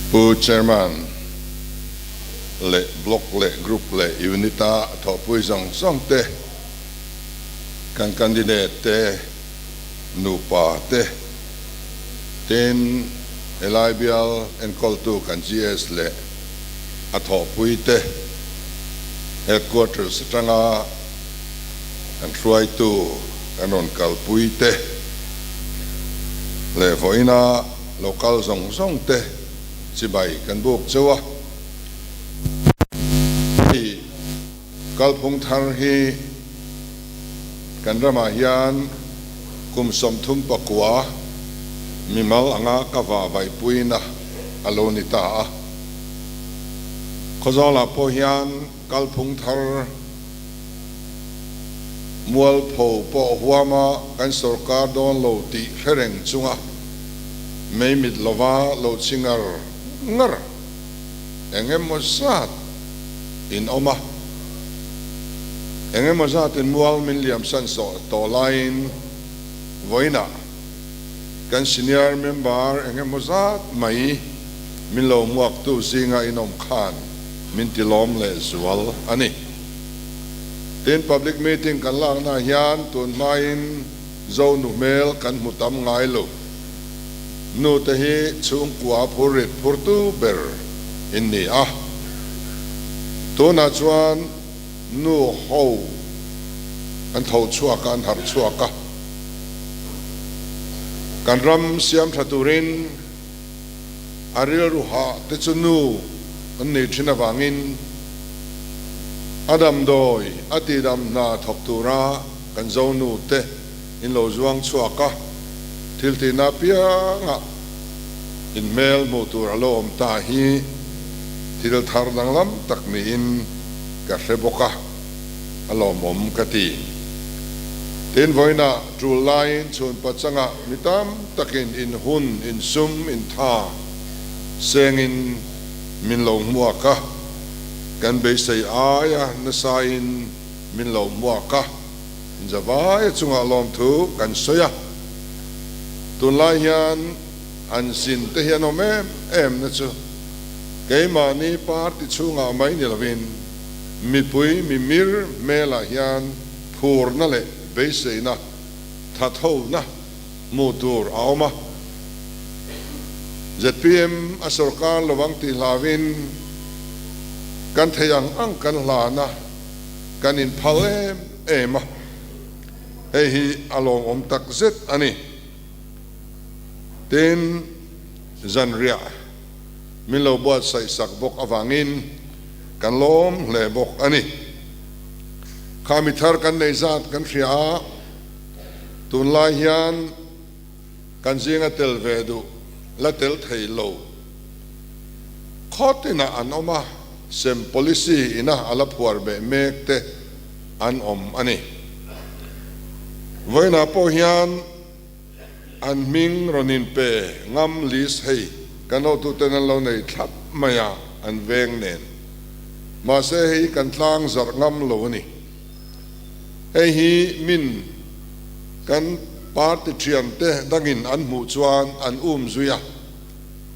Pu Chairman leh Block leh Group leh Unit a thawhpui zawng zawng te, kan candidate te, nupa te, tin helai bial enkawltu kan GS leh a thawhpui te, Headquarters atanga kan hruaitu kan rawn kalpui te leh vawiina lo kal zawng zawng te chibai kan buk cheu a. Hei kalphung thar hi kan ramah hian kum 39 mimal anga ka vahvaihpuina a lo ni ta a. Khawzawlah pawh hian kalphung thar Mualpho pawh huama kan sorkar dawn lo tih hre reng chunga mei mit lova lo chi ngar ngar eng emaw zat in awm a, eng emaw zatin mual min liamsan sawh tawh laiin vawiinah kan senior member eng emaw zat mai min lo hmuaktu zinga in awm khan min ti lawm leh zual a ni. Tin, public meeting kan lakna hian tun hmain Zo nu hmel kan hmu tam ngai lo. Nu te hi chhungkua phur rit phurtu ber in ni a. Tunah chuan nu ho an tho chhuak a, an harh chhuak a. Kan ram siam tha turin A rilru hah te chu nu an nei thin avangin a damdawi a tihdam hna thawk tura kan zonu te in lo zuang chhuak a, thil tihna apiangah in hmel hmuh tur a lo awm ta hi thil thar danglam tak niin ka hre bawk a, a lawmawm ka ti. Tin, vawiinah tul laiin chhun pachangah mi tam takin in hun, in sum, in tha sengin min lo hmuak a, kan beisei aia nasain min lo hmuak a, Javaia chungah lawmthu kan sawi a. Tunlai hian an zin te hi an awm em em na chu keimahni party chhungah mai ni lovin mipui mimir hmelah hian phurna leh beiseina thathona hmuh tur a awm a. Zpm a sorkar lovang tih hlauin kan thei ang ang kan hlan a, kan inphal em em a, hei hi a lawmawm tak zet a ni. Tin, zanriah min lo buatsaih sak bawk avangin kan lawm hle bawk a ni. Kha mi thar kan nei zat kan hria a, tunlai hian kan zinga tel ve duh la tel thei lo khawtinah an awm a, sem policy ina a la phuar beh mek te an awm a ni. Vawiinah pawh hian An hming rawn in pe ngam list hei kan hotuten an lo nei thlap mai a, an veng nen. Mahse hei kan tlang zarh ngam lo a ni. Hei hi min kan party thiante dangin an hmuh chuan an um zui a,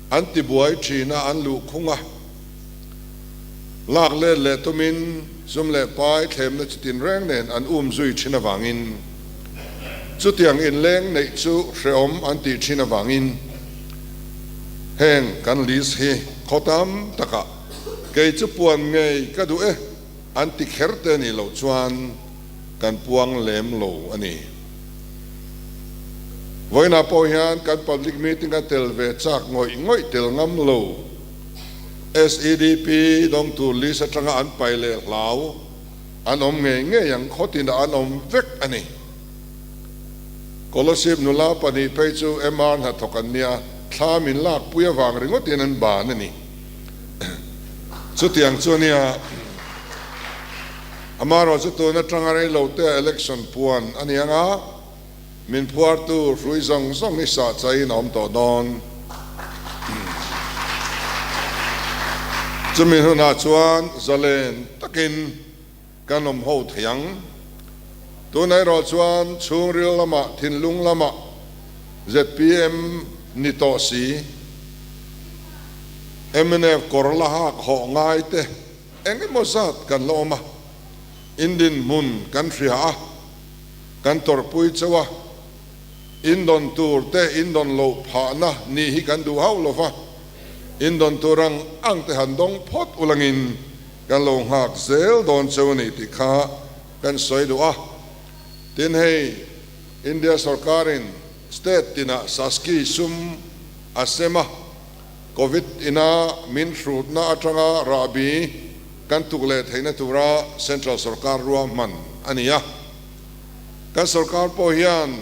an tibuai thin a, an luh khung a. Lak let leh tumin sum leh pai thlemna chitin reng nen an um zui thin avangin chutiang inleng neih chu hrehawm an tih thin avangin heng kan list hi khaw tam takah kei chu puan ngei ka duh e an ti kher te nih loh chuan kan puang lem lo a ni. Vawiinah pawh hian kan public meeting a tel ve chak ngawih ngawih tel ngam lo. SEDP dawngtu list atanga an pai leh hlau an awm ngei ngei ang khawtinah an awm vek a ni. Kolasib nula pahnih phei chu MR hnathawk an nia, thla min lakpui avang ringawtin an ban a ni. Chutiang chu a nia, amaherawhchu chu tun atanga rei lo te election puan a ni ang a, Min phuartu hrui zawng zawng hi sah chaiin a awm tawh dawn. Chumi hunah chuan zalen takin kan awm ho thei ang. Tunah erawh chuan chhungril lamah, thinlung lamah zpm ni tawh si. Mnf kawr la hak hawh ngai te eng emaw zat kan la awm a, in dinhmun kan hria a, kan tawrhpui chauh a, in dawn tur te in dawn loh phahna ni hi kan duh hauh lo va, in dawn tur ang ang te han dawng phawt ulangin kan lo nghak zel dawn chauh a ni tih kha kan sawi duh a. Tin hei India sorkarin state tinah Saski sum a sem a, Covid ina min hrutna atanga rahbi kan tuk leh theihna tura central sorkar ruahman a ni a. Kan sorkar pawh hian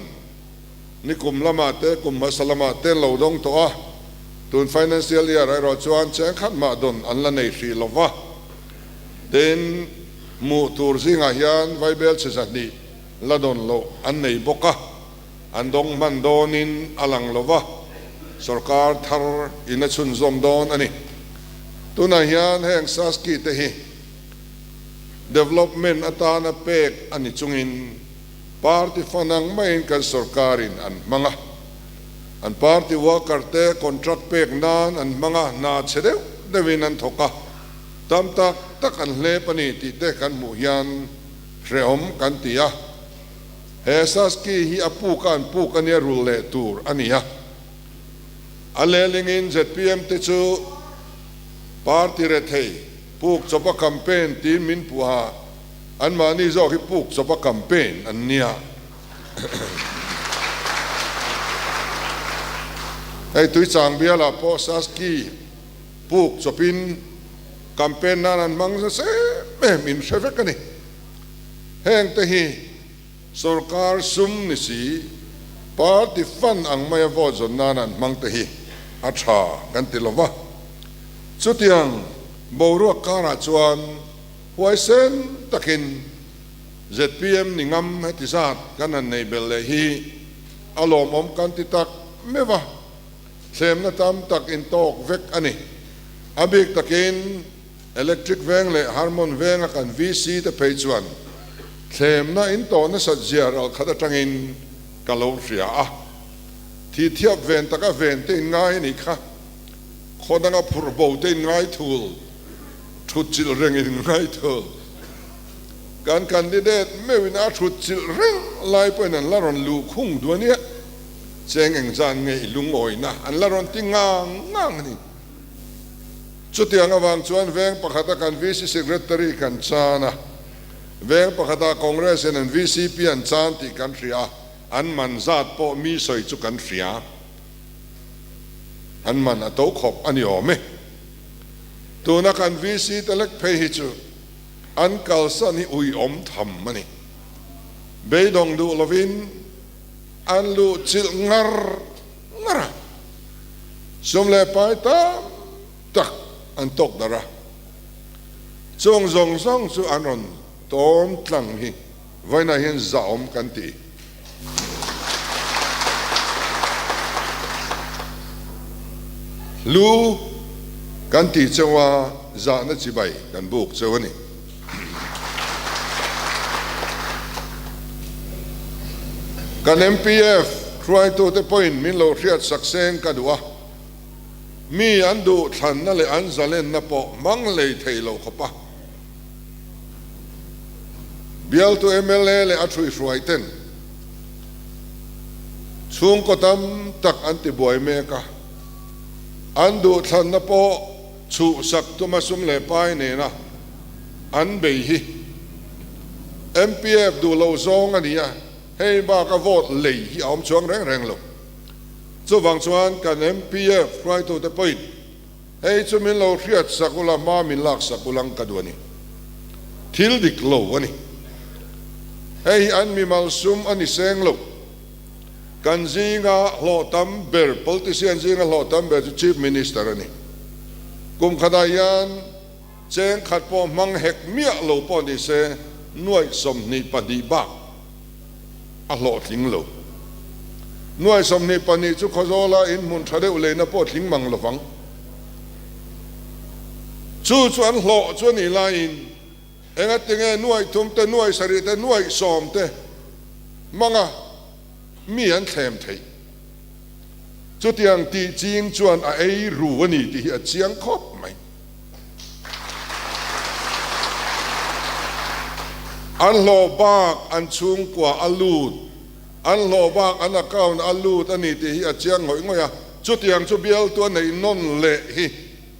nikum lamah te kum hmasa lamah te lo dawng tawh a, tun financial year erawh chuan cheng khat mah dawn an la nei hrih lo va. Tin, hmuh tur zingah hian vaibel chhe 200 la dawn loh an nei bawk a, an dawng hman dawnin a lang lo va, sorkar thar in a chhunzawm dawn a ni. Tunah hian heng Saski te hi development atana pek a ni chungin party fund ang maiin kan sorkarin an hmang a, an party worker te contract pek nan an hmang a, hna chhe deuh deuhin an thawk a, tam tak tak an hlep a ni tih te kan hmuh hian hrehawm kan ti a. He Saski hi a puk a an puk a nia rul leh tur a ni a. A lehlingin zpm te chu party rethei puk chawpa campaign tiin min puh a, anmahni zawk hi puk chawpa campaign an nia. Hei Tuichang bialah pawh Saski puk chawpin campaign nan an hmang nasa em em in hre vek a ni. Heng te hi sorkar sum ni si, party fund ang maia vote zawn nan an hmang te hi a tha kan ti lo va. Chutiang boruak karah chuan huaisen takin zpm ni ngam heti zat kan han nei belh leh hi a lawmawm kan ti tak meuh a, thlemna tam tak intawk vek a ni. A bik takin Electric veng leh Harmon venga kan VC te phei chuan thlemna in tawh nasat zia ralkhat atangin ka lo hria a. Thi thiap ven taka ven te in ngai a nih kha. Khaw danga phurh bo te in ngai thul, thut chilh reng in ngai thul. Kan candidate meuhin a thut chilh reng lai pawhin an la rawn luh khung duh a nia. Cheng engzan nge i lungawina an la rawn ti ngang ngang a ni. Chutiang avang chuan veng pakhata kan VC Secretary kan chan a, veng pakhatah Congress in an VCP an chan tih kan hria a, an man zat pawh mi sawi chu kan hria. An man a to khawp a ni awm e. Tuna kan VC te lek phei hi chu an kalsan hi uiawm tham a ni. Beidawng duh lovin an luh chilh ngar ngar a. Sum leh pai tam tak an tawk darh a, chung zawng zawng chu an rawn tawn tlang hi vawiinah hian zahawm kan ti. Lu kan ti cheu a, zahna chibai kan buk cheu a ni. Kan MPF hruaitute pawhin min lo hriat sak seng ka duh a, mi an duh thlanna leh an zalenna pawh hmang lei thei lo khawp a. Bialtu mla leh a ṭhuihruaiten chhungkaw tam tak an tibuai mek a, an duh thlanna pawh Chhuhsak tuma sum leh pai nena an bei hi MPF duh lo zawng a ni a, hei baka vote lei hi a awm chuang reng reng lo. Chuvang chuan kan MPF hruaitute pawhin hei chu min lo hriatsak ula, hma min laksak ulang ka duh a ni. Thil dik lo a ni. Hei hi an mimal sum a ni seng lo. Kan zinga hlawh tam ber, politician zinga hlawh tam ber chu Chief Minister a ni. Kum khatah hian cheng khat pawh hmang hek miah lo pawh ni se nuaih 22 bak a hlawh tling lo. Nuaih 22 chu Khawzawla in hmun tha deuh leina pawh tling mang lovang. Chu chu an hlawh chu a nih laiin Engatinge nuaih thum te, nuaih sarih te, nuaih sawm te hmanga mi an thlem theih? Chutiang tih ching chuan a ei ru a ni tih hi a chiang khawp mai. An hlawh bak an chhungkua a lut, an hlawh bak an account a lut a ni tih hi a chiang ngawih ngawih a. Chutiang chu bialtu a neih nawn leh hi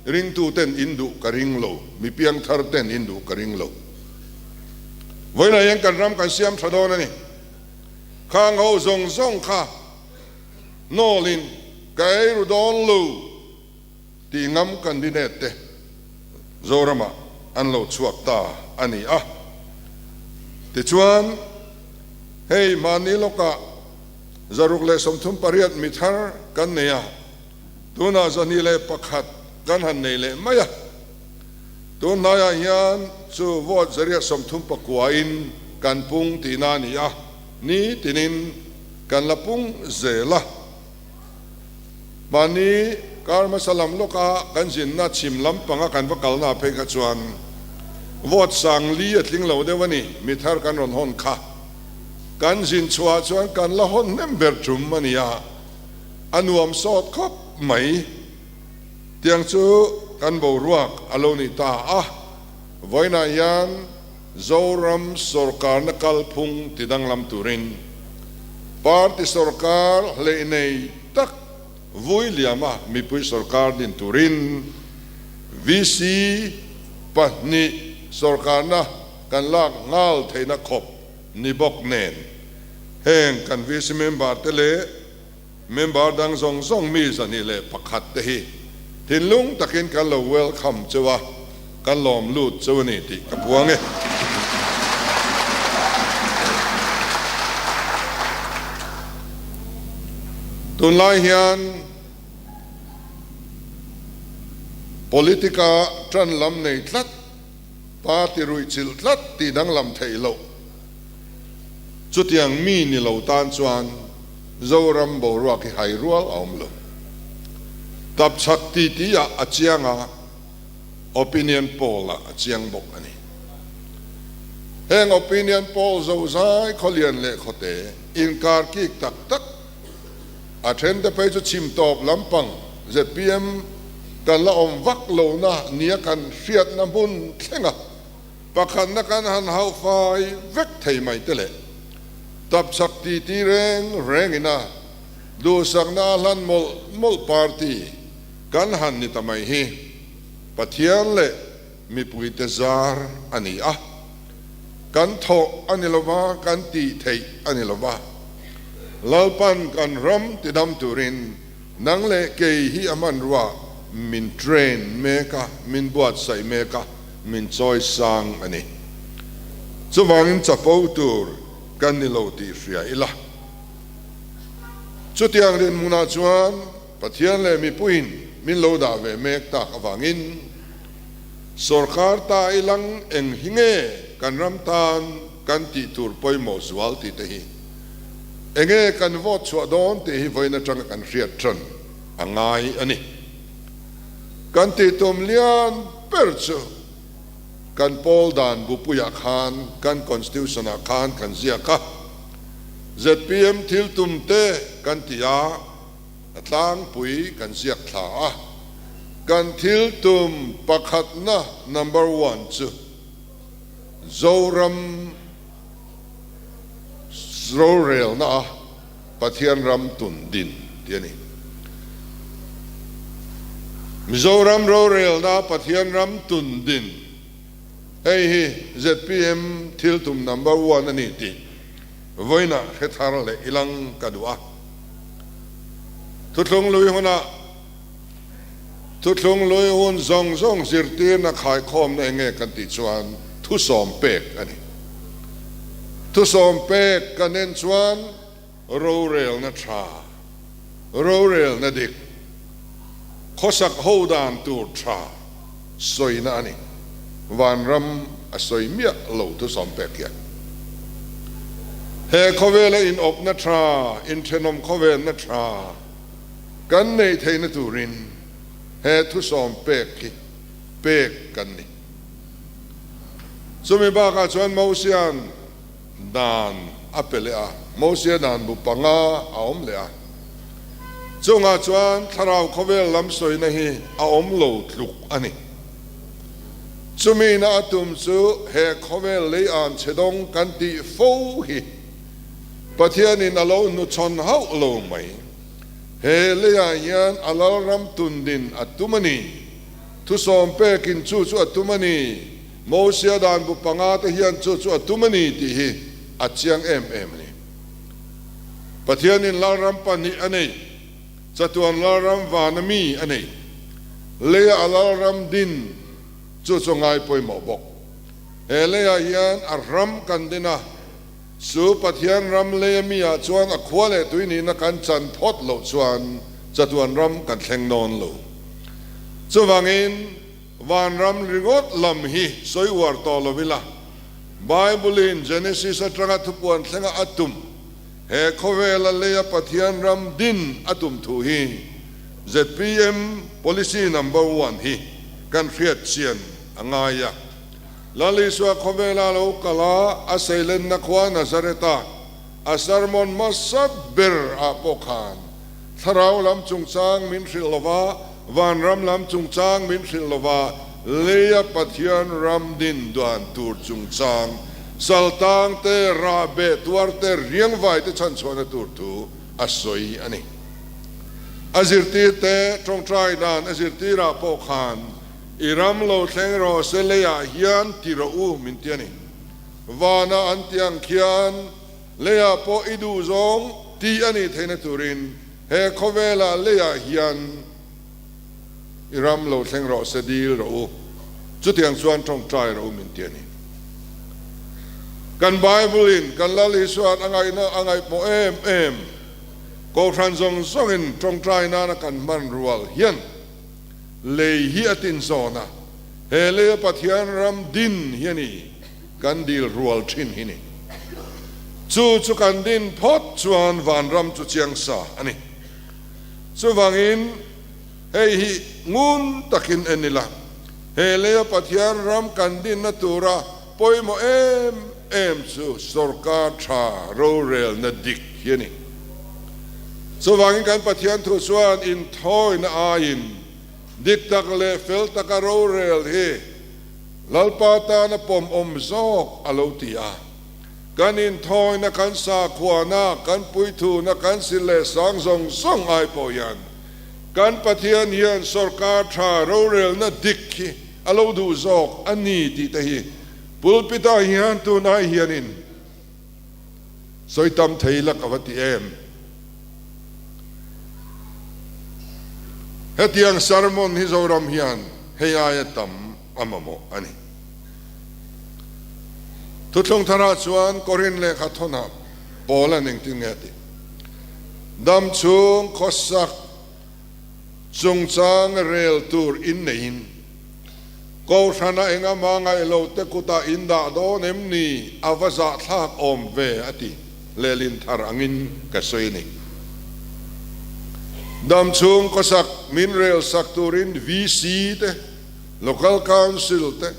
ringtu ten in duh ka ring lo, mi piangthar ten in duh ka ring lo. Vawiinah hian kan ram kan siam tha dawn a ni. Khang ho zawng zawng kha Nawlin ka ei ru dawn lo tih ngam candidate te Zoramah an lo chhuak ta a ni a. Tichuan, hei mahni lawkah 138 mi thar kan nei a, tunah 201 kan han nei leh mai a. Tun hnaiah hian chu vote 139 in kan pung tihna a ni a, ni tinin Kan la pung zel a. Mahni kar hmasa lam lawka kan zinna chhim lampanga kan va kalna phei kha chuan vote sang li a tling lo deuh a ni, mi thar kan rawn hawn kha. Kan zin chhuah chuan kan la hawn hnem ber tum a ni a, a nuam sawt khawp mai. Tiang chu kan boruak a lo ni ta a, vawiinah hian Zoram sawrkarna kalphung ti danglam turin party sawrkar hleih nei tak vui liama mipui sawrkar din turin VC pahnih sawrkarna kan lak nghal theihna khawp ni bawk nen heng kan VC member te leh Member dang zawng zawng mi 201 te hi thinlung takin kan lo welcome cheu a, kan lawm lut cheu a ni tih ka puang e. Tunlai hian politic-a tan lam nei tlat, party ruihchilh tlat tih danglam theih loh chutiang mi ni lo tan chuan Zoram boruak hi hai rual a awm lo. Tapchhak titi ah a chiang a, opinion poll ah a chiang bawk a ni. Heng opinion poll zozai khawlian leh khawte inkar kik tak tak a then te phei chu chhim tawp lampang zpm kan la awm vak lohna nia kan hriatna hmun thlenga Pakhatna kan han hauh fai vek thei mai te leh tapchhak titi reng rengin a duhsakna a hlan mawlh mawlh party kan han ni ta mai hi Pathian leh mipuite zar a ni a, kan thawh a ni lova, kan tih theih a ni lova, Lalpan kan ram tidam turin nang leh kei hi a hmanrua min train mek a, min buatsaih mek a. Min chawi sang a ni. Chuvangin chapo tur kan ni lo tih hria ila. Chutiang dinhmunah chuan Pathian leh mipuiin min lo dah ve mek tak avangin sawrkar ta ilang eng hi nge kan ram tan kan tih tur pawimawh zual tih te hi enge kan vote chhuah dawn tih hi vawiin atanga kan hriat tan a ngai a ni. Kan tih tum lian ber chu kan pawl dan bupuiah khan kan constitution ah khan kan ziak a, zpm thil tum te kan ti a, a tlangpui kan ziak thla a, kan thil tum pakhatna number one chu Zoram rorelna a Pathian ram tun din tih a ni. Mizoram rorelna Pathian ram tun din, hei hi zpm thil tum number one a ni tih vawiinah hre thar leh ilang ka duh a. Thuthlung lui hunah Thuthlung lui hun zawng zawng zirtirna khaikhawmna eng nge kan tih chuan thusawm pek a ni. Thusawm pek kan en chuan rorelna tha, rorelna dik, khawsak ho dan tur tha sawina a ni. Vanram a sawi miah lo thusawm pek hian. He khawvela inawpna tha, inthenawm khawvelna tha, Kan neih theihna turin he thusawm pek hi pek kan ni. Chumi bakah chuan Mosia'n dan a pe leh a, Mosia dan bu panga a awm leh a. Chungah chuan thlarau khawvel lam sawina hi a awm lo tluk a ni. Chumi na a tum chu he khawvel lei an chhe dawng kan tih fo hi Pathianin a lo hnuchhawn hauh lo mai. He leiah hian a lalram tundin a tum a ni. Thusawm pekin chu chu a tum a ni. Mosia dan bu panga te hian chu chu a tum a ni tih hi a chiang em em a ni. Pathianin lalram pahnih a nei, chatuan lalram vana mi a nei. Leia a lalram din chu chu ngai pawimawh bawk. He leiah hian a ram kan din a, chu Pathian ram leia mi ah chuan a khua leh tui nihna kan chan phawt loh chuan chatuan ram kan thleng dawn lo. Chuvangin vanram ringawt lam hi sawi uar tawh lo ila, Bible-in Genesis atanga thupuan thlenga a tum, he khawvela leia Pathian ram din a tum thu hi zpm policy number one hi kan hriat chian a ngai a. Lal Isua khawvela lo kal a, a seilenna khua Nazareth-a a sermon hmasa ber ah pawh khan thlarau lam chungchang min hrilh lo va, Vanram lam chungchang min hrilh lova leia Pathian ram din duan tur chungchang, saltang te, rahbeh tuar te, riangvai te chhanchhuahna tur thu a sawi a ni. A zirtir te tawngtai dan a zirtirah pawh khan i ram lo thleng rawh se leiah hian ti rawh u min ti a ni. Vana an ti ang khian leiah pawh i duh zawng ti a nih theihna turin He khawvela leiah hian i ram lo thleng rawh se dil rawh u, chutiang chuan tawngtai rawh u min ti a ni. Kan Bible-in kan Lal Isua'n a ngaihna a ngaihpawh em em, Kohhran zawng zawngin tawngtai nana kan hman rual hian lei hi a tin zawn a, he leia Pathian ram din hi a ni. Kan dil rual thin hi ni. Chu chu kan din phawt chuan vanram chu chiang sa a ni. Chuvangin hei hi ngun takin en ila, he leia Pathian ram kan dinna tura pawimawh em em chu sorkar tha rorelna dik hi a ni. Chuvangin kan Pathian thu chuan inthawina aiin dik tak leh fel taka rorel hi Lalpa tana pawmawm zawk a lo ti a. Kan inthawina, kan sakhuana, kan puithuna, kan sil leh sang zawng zawng ai pawh hian kan Pathian hian sawrkar tha rorelna dik hi a lo duh zawk a ni tih te hi pulpit-ah hian tunai hianin sawi tam thei la ka va ti em. Hetiang sermon hi Zoram hian hei aia tam a mamawh a ni. Thuthlung tharah chuan Korin lehkha thawnah Paula'n engtin nge a tih? Dam chhung khawsak chungchang rel tur inneihin Kohhrana enga mah ngaih lo te kutah in dah dawn em ni? A va zahthlak awm ve, a ti. Lehlin thar angin ka sawi a ni. Dam chhung khawsak min rel sak turin VC te, Local Council te,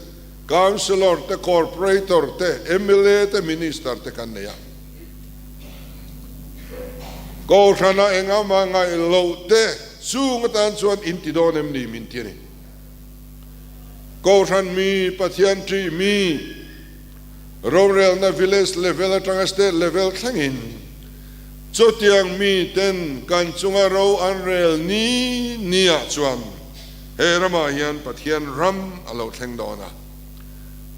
Councillor te, Corporator te, mla te, Minister te kan nei a. Kohhrana enga mah ngaih loh te chung atan chuan in ti dawn em ni min ti a ni. Kohhran mi, Pathian ṭih mi, rorelna village level aṭanga state level thlengin chutiang mi ten kan chunga ro an rel ni niah chuan he ramah hian Pathian ram a lo thleng dawn a.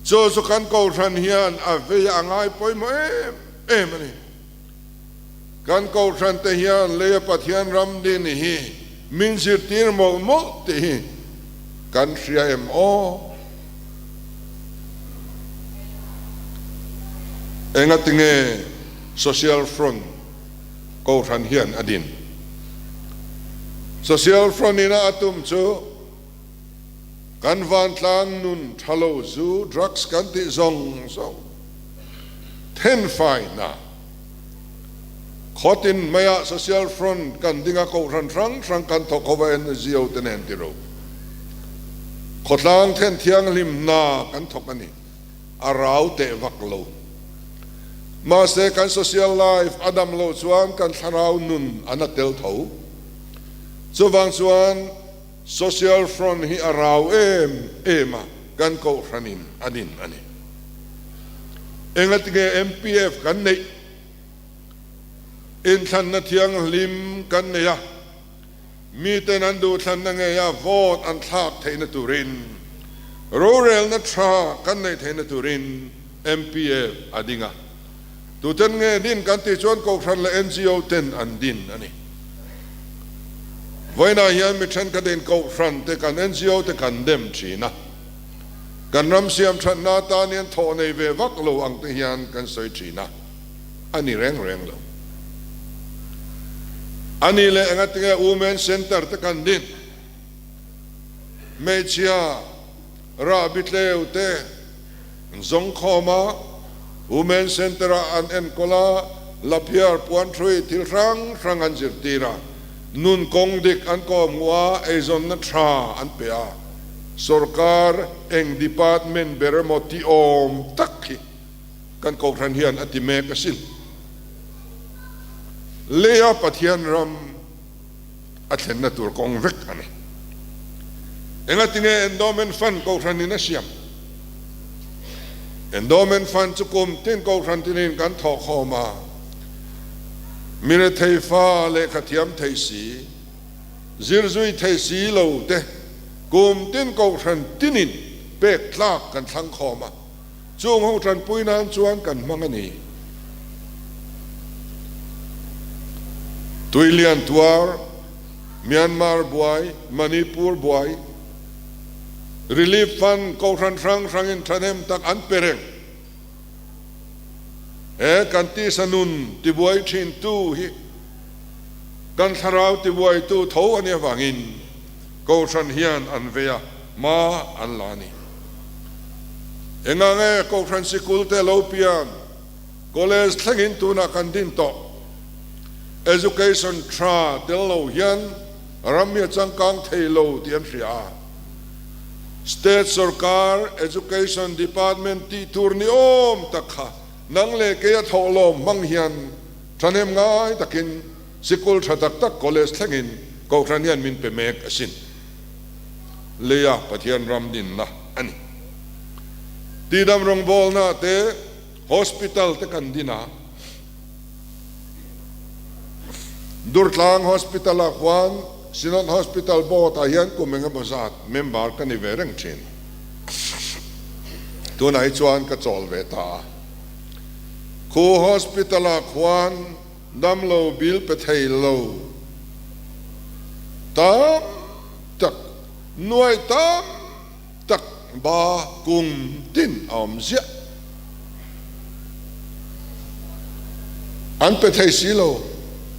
Chu chu kan kohhran hian a vei a ngai pawimawh em em a ni. Kan kohhran te hian leia Pathian ram din hi min zirtir mawlh mawlh tih hi kan hria em aw? Engatinge Social Front kohhran hian a din? Social Front ina a tum chu kan vantlang nun tha lo zu, drugs kan tih zawng zawng thenfai hna. Khawtin maiah Social Front kan ding a, kohhran hrang hrang kan thawk ho a, NGO te nen ti ro. Khawtlang then thianghlim hna kan thawk a ni, a rau teh vak lo. Mahse kan social life a dam loh chuan kan thlarau nun a na tel tho. Chuvang chuan Social Front hi a rau em em a, kan kohhranin a din a ni. Engatinge MPF kan neih? Inthlanna thianghlim kan nei a, miten an duhthlanna ngeia vote an thlak theihna turin, rorelna tha kan neih theihna turin MPF a ding a. Tuten nge din kan tih chuan Kohhran leh NGO ten an din a ni. Vawiinah hian mi thenkhatin Kohhran te kan NGO te kan dem thin a. Kan ram siam thatna atan hian thawh nei ve vak lo ang te hian kan sawi thin a, a ni reng reng lo. A ni leh engatinge Women Centre te kan din? Hmeichhia rahbi tleu te an zawng khawm a, Women Centre ah an enkawl a, laphiar puanthui thil hrang hrang an zirtir a, nun kawng dik an kawm hmuh a, eizawnna tha an pe a. Sorkar eng department ber emaw ti awm tak hi kan Kohhran hian a ti mek asin. Leia Pathian ram a thlenna tur kawng vek a ni. Engatinge Endowment Fund Kohhranin a siam? Endowment Fund chu kum tin Kohhran tinin kan thawhkhawm a, mi rethei fa lehkha thiam thei si, Zir zui thei si lo te kum tin kohhran tinin pek tlak kan thlang khawm a, chung ho tanpui nan chuan kan hmang a ni. Tuilian tuar, Myanmar buai, Manipur buai, Relief Fund kohhran hrang hrangin thahnem tak an pe reng. He kan tisa nun tibuai thintu hi kan thlarau tibuaitu tho a nih avangin Kohhran hian an vei a, hma an la a ni. Enga nge Kohhran sikul te lo pian, college thlengin tunah kan din tawh. Education tha tel lo hian ram hi a changkang thei lo tih an hria a. State sorkar Education Department tih tur ni awm tak kha nang leh kei a thawh lawm hmang hian thahnem ngai takin sikul tha tak tak college thlengin Kohhran hian min pe mek asin. Leia Pathian ram dinna a ni. Tihdam rawngbawlna te hospital te kan din a, Durtlang Hospital ah khuan Synod Hospital Board ah hian kum eng emaw zat member ka ni ve reng thin. Tunah hi chuan ka chawl ve ta a. Khu Hospital ah khuan damlo bil pe thei lo tam tak, nuai tam tak ba kum tin a awm ziah. An pe thei si lo,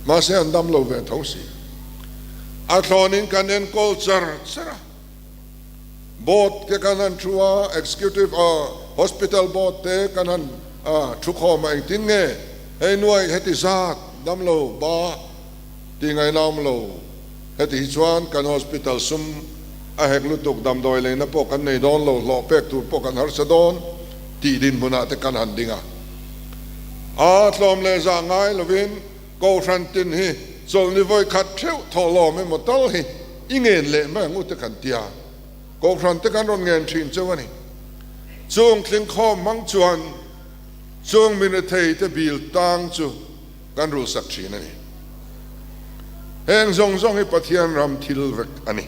mahse an dam lo ve tho si. A thlawnin kan enkawl char char a, board te kan han thu a, executive hospital board te kan han thu khawm a, engtin nge hei nuai heti zat dam lo ba ti ngaihna awm lo. Heti hi chuan kan hospital sum a hek lutuk damdawi leina pawh kan nei dawn lo, hlawh pek tur pawh kan harsa dawn tih dinhmunah te kan han ding a. A tlawm leh zah ngai lovin Kohhran tin hi chawlhni vawi khat theuh thawh lawm emaw tal hi i ngen leh mai ang u te kan tia. Kohhran te kan rawn ngen thin cheu a ni. Chung tlingkhawm hmang chuan chung mirethei te bil tang chu kan rulsak thin a ni. Heng zawng zawng hi Pathian ram thil vek a ni.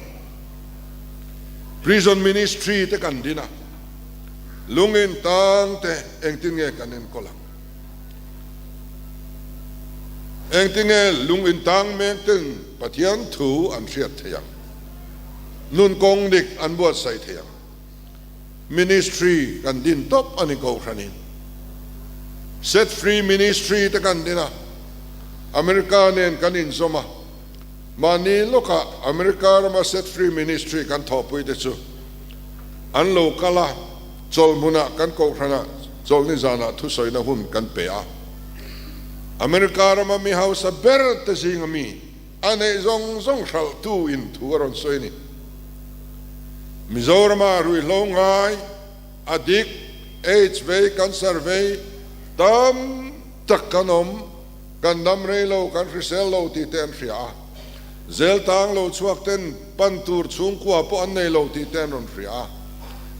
Prison Ministry te kan din a, lungin tang te engtin nge kan enkawl ang? Engtin nge lungin tang mek ten Pathian thu an hriat thei ang? Nun kawng dik an buatsaih thei ang? Ministry kan din tawp a ni Kohhranin. Set Free Ministry te kan din a, America nen kan inzawm a, mahni lawkah America rama Set Free Ministry kan thawhpui te chu an lo kal a, chawlhmunah kan Kohhranah chawlhni zanah thusawina hun kan pe a. America rama mi hausa ber te zinga mi A neih zawng zawng hralhtu in thu a rawn sawi a ni. Mizorama ruihhlo ngai, a dik, aids vei, cancer vei tam tak kan awm, kan dam rei lo, kan hrisel lo tih te an hria a. Zel tang lo chhuak ten pan tur chhungkua pawh an nei lo tih te an rawn hria a.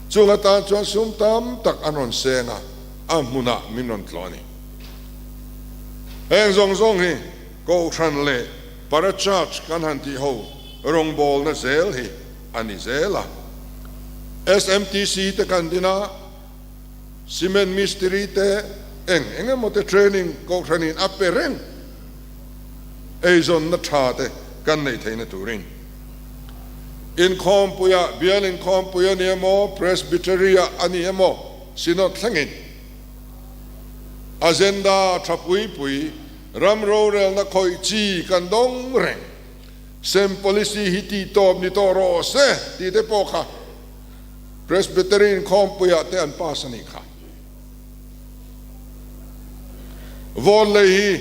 Chung atan chuan sum tam tak an rawn seng a, a hmunah min rawn tlawh a ni. Heng zawng zawng hi Kohhran leh Para Church kan han tih ho rawngbawlna zel hi a ni zel a. SMTC te kan din a, Cement mistiri te eng eng emaw te training Kohhranin a pe reng eizawnna tha te kan neih theihna turin. Inkhawmpuiah, bial inkhawmpui a ni emaw, Presbytery-ah a ni emaw, Synod thlengin agenda tha pui pui ram rorelna khawih chi kan dawng reng. Sem policy hi tih tawp ni tawh rawh se tih te pawh kha Presbytery inkhawmpuiah te an pass a nih kha. Vote lei hi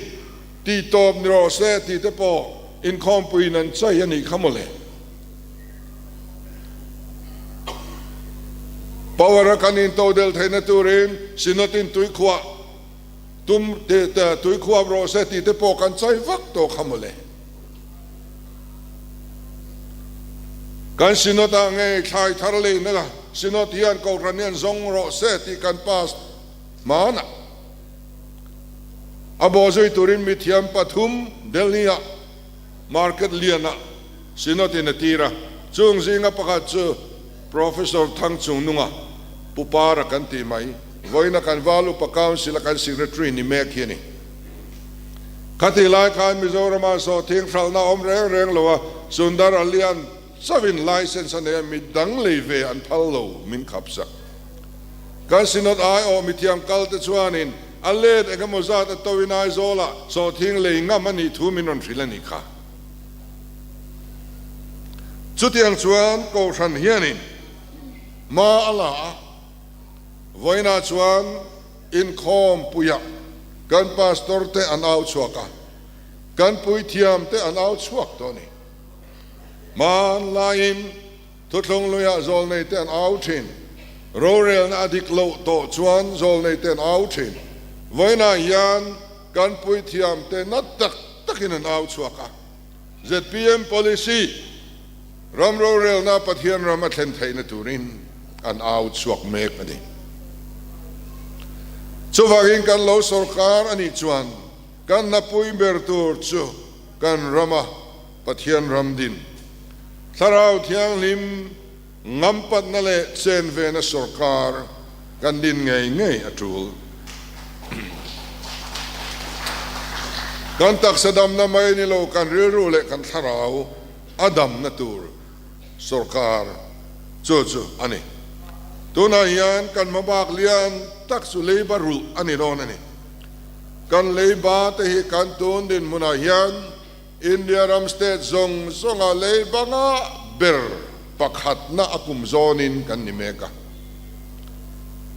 tih tawp ni rawh se tih te pawh inkhawmpuiin an chai a nih kha mawle. Power a kan intodel theihna turin Synod in tuikhuah tum tuikhuap rawh se tih te pawh kan chai vak tawh kha mawle. Kan Synod ah ngei thlai thar leina la Synod hian Kohhran hian zawng rawh se tih kan pass hmanah a bawhzui turin mithiam pathum Delhi ah Market lianah Synod in a tir a, chung zinga pakhat chu Professor Thangchungnunga Pu Para kan tih mai, vawiina kan Val Upa Council a kan Secretary ni mek hi a ni. Khatih lai khan Mizorama sawhthing hralhna awm reng reng lo a, Sundar Alian chauhin license a nei a, mi dang lei ve an phal lo min khap sak. Kan Synod aiawh mithiam kal te chuanin a let eng emaw zat a to in Aizawlah sawhthing lei ngam a nih thu min rawn hrilh a nih kha. Chutiang chuan Kohhran hianin hma a la a, vawiinah chuan inkhawmpuiah kan Pastor te an au chhuak a, kan puithiam te an au chhuak tawh a ni. Hmanlaiin Thuthlung luiah zawlnei te an au thin. Rorelna a dik loh tawh chuan zawlnei te an au thin. Vawiinah hian kan puithiam te na tak takin an au chhuak a. Zpm policy ram rorelna Pathian ram a thlen theihna turin an au chhuak mek a ni. Chuvangin kan lo sawrkar a nih chuan kan hnapui ber tur chu kan rama Pathian ram din, Thlarau Thianghlim ngampatna leh chen vena sawrkar kan din ngei ngei a tul. Kan taksa damna mai ni lo, kan rilru leh kan thlarau a damna tur sawrkar chu chu a ni. Tunah hian kan hmabak lian tak chu leiba rulh a ni dawn a ni. Kan leiba te hi kan tun dinhmunah hian India ram state zawng zawnga lei banga ber pakhatna a kum zawnin kan ni mek a,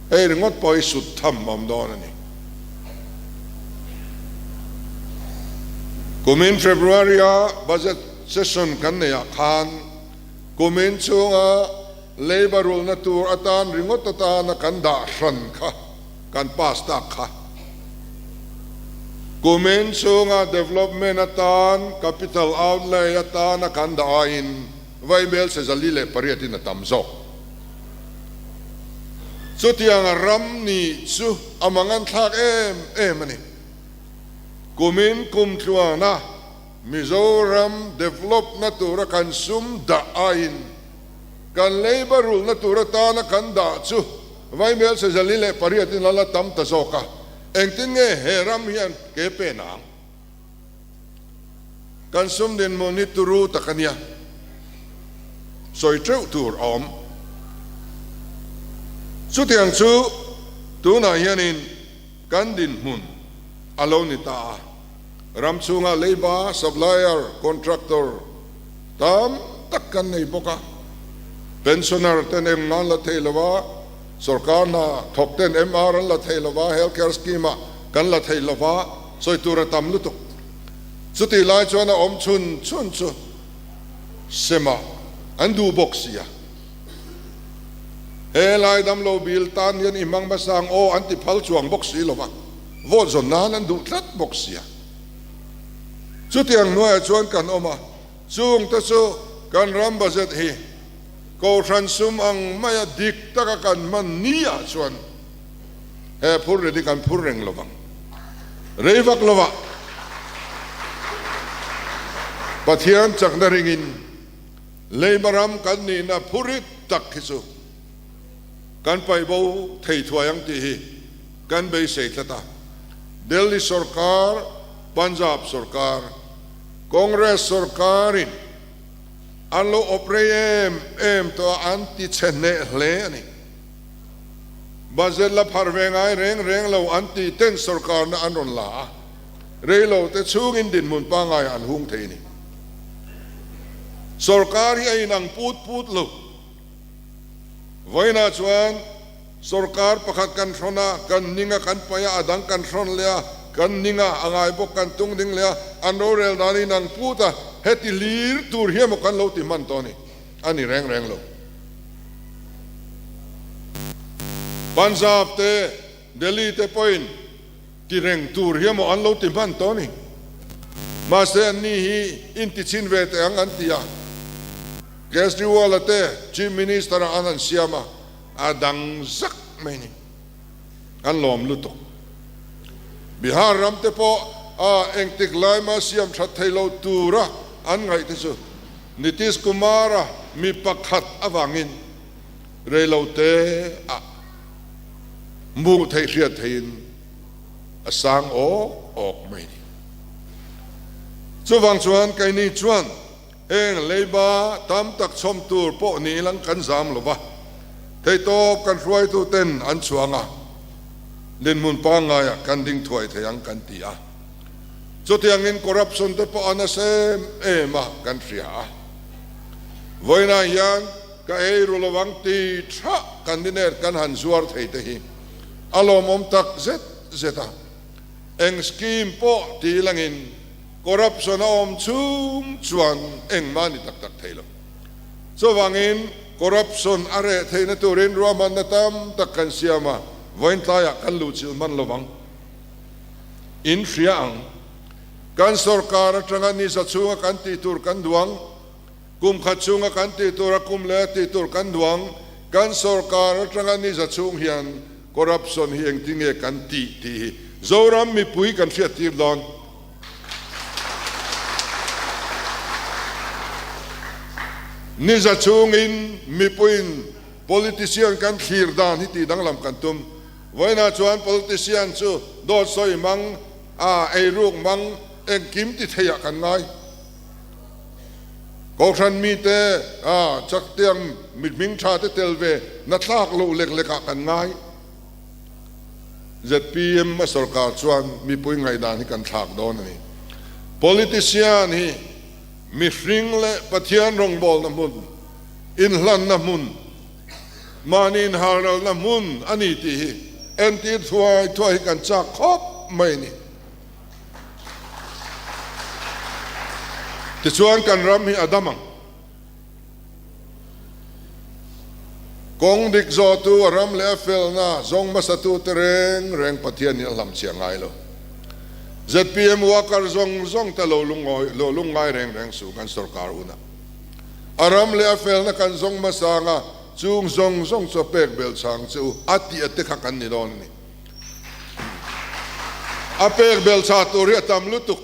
hei ringawt pawh hi sut tham awm dawn a ni. Kumin February-a budget session kan neihah khan kumin chhunga leiba rulna tur atan ringawt atana kan dah hran kha kan pass tak kha. Kumin chhunga development atan capital outlay atana kan dah aiin vaibel che 408 in a tam zawk. Chutiang ram nih chu a mangan thlak em em a ni. Kumin kum tluana Mizoram develop na tura kan sum dah aiin kan leiba rulna tur atana kan dah chu vaibel che 408 in a la tam ta zawk a. Engtin nge he ram hian ke pen ang? Kan sum dinhmun hi turu tak a nia, sawi teuh tur a awm. Chutiang chu tunah hianin kan dinhmun a lo ni ta a, ram chhunga leiba, supplier, contractor tam tak kan nei bawk a, pensioner ten eng nan la thei lo a, Sorkar hna thawk ten MR an la thei lova, Health Care Scheme ah kan la thei lova, sawi tur a tam lutuk. Chutih lai chuan a awm chhun chhun chu semah an duh bawk si a. He lai damlo bil tan hian i hmang hmasa ang aw an ti phal chuang bawk si lova, vote zawn nan an duh tlat bawk si a. Chutiang hnuaiah chuan kan awm a. Chungte chu kan ram budget hi Kohhran sum ang maia dik taka kan hman ni ah chuan he phur rit hi kan phur reng lo vang. Rei vak lo ah Pathian chakna ringin Leiba ram kan nihna phur rit tak hi chu kan paih bo thei thuai ang tih hi kan beisei tlat a. Delhi sorkar, Punjab sorkar, Congress sorkarin an lo awp rei em em tawh a, an ti chhe hneh hle a ni. Budget la phar ve ngai reng reng lo an tih ten sorkarna an rawn la a, rei lo te chhungin dinhmun pangaiah an hung thei a ni. Sorkar hi a inang put put lo. Vawiinah chuan sorkar pakhat kan hrawn a, kan ning a, kan paih a, a dang kan hrawn leh a, kan ning a, a ngai bawk kan tung ding leh a, an rorel dan inang put a, heti hlir tur hi emaw kan lo ti hman tawh a ni, a ni reng reng lo. Punjab te, Delhi te pawhin ti reng tur hi emaw an lo ti hman tawh a ni. Mahse anni hi inti chhin ve teh ang an ti a. Kejriwal-a te Chief Minister-ah an han siam a, a dang zak mai ni. An lawm lutuk. Bihar ram te pawh a engtik laima siam that thei lo tura an ngaih te chu Nitish Kumar-a mi pakhat avangin reilote ah hmuh theih hriat theihin a sang awk awk mai ni. Chuvang chuan keini chuan heng leiba tam tak chhawm tur pawh ni ilang kan zam lo va, theihtawp kan hruaitu ten an chhuang a, dinhmun pangngaiah kan ding thuai thei ang kan ti a. Chutiangin corruption te pawh a nasa em em a kan hria a. Vawiinah hian Ka ei ru lo ang ti tha candidate kan han zuar thei te hi a lawmawm tak zet zet a, eng scheme pawh ti langin corruption a awm chhung chuan engmah ni tak tak thei lo. Chuvangin corruption a reh theihna turin ruahmanna tam tak kan siam a, vawiin tlaiah kan luhchilh hman lo vang. In hria ang, kan sorkar atanga ni za chhunga kan tih tur kan duang. Kum khat chhunga kan tih tur a kum leh a tih tur kan duang, kan sorkar atanga ni za chhung hian corruption hi engtinge kan tih tih hi Zoram mipui kan hriat tir dawn. Ni za chhungin mipuiin politician kan thlir dan hi tih danglam kan tum. Vawiinah chuan politician chu dawt sawi hmang, a eiruk hmang engkim ti theiah kan ngai. Kohhran mite a chaktiang mit hming tha te tel ve na tlak loh lek lek ah kan ngai. Zpm a sorkar chuan mipui ngaihdan hi kan thlak dawn a ni. Politician hi mihring leh Pathian rawngbawlna hmun, inhlanna hmun, mahni inhalralna hmun a ni tih hi entir thuai thuai hi kan chak khawp mai a ni. Tichuan kan ram hi a dam ang. Kawng dik zawhtu a ram leh a felna zawng hmasatute reng reng Pathian hi a hlamchhiah ngai lo. Zpm worker zawng zawng te lo lungawi lo lungngai reng reng suh kan sorkar hunah. A ram leh a felna kan zawng hmasa anga chung zawng zawng chu a pek belh chang che u a tih a te kha kan ni dawn a ni. A pek bel chha tur hi a tam lutuk.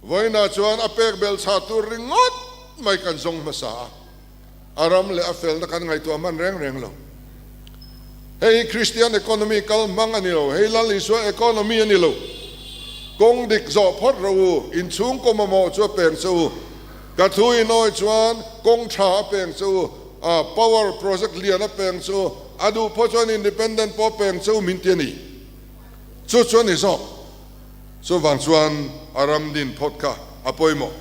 Vawiinah chuan a pek bel chha tur ringawt mai kan zawng hmasa a, a ram leh a felna kan ngaihtuah hman reng reng lo. Hei hi Kristian economy kal hmang a ni lo, hei Lal Isua economy a ni lo. Kawng dik zawh phawt rawh u, inchhungkaw mamawh chu a peng che u. Ka thu inawi chuan kawng tha a peng che u, power project lian a peng che u, A duh pawh chuan independent pawh peng cheu min ti a ni. Chu chu a ni zawk. Chuvang chuan a ram din phawt kha a pawimawh.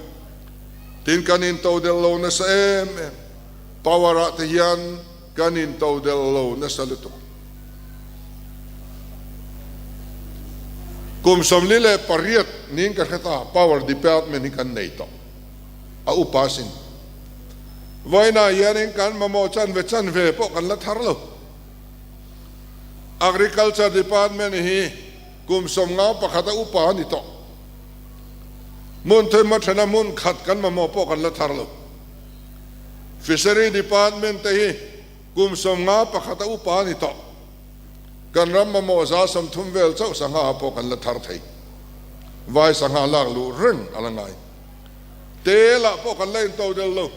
Tin kan intodelh lo nasa em em. Power ah te hian kan intodelh lo nasa lutuk. Kum 48 niin ka hre ta power department hi kan nei tawh. A upa sin. Vawiinah hianin kan mamawh chanve chanve pawh kan la thar lo. Agriculture Department hi kum 51 a upa a ni tawh. Hmun thuma thena hmun khat kan mamawh pawh kan la thar lo. Fishery Department te hi kum 51 a upa a ni tawh. Kan ram mamawh 30% vel chauh sangha pawh kan la thar thei. Vai sangha lak luh reng a la ngai. Telah pawh kan la into del lo.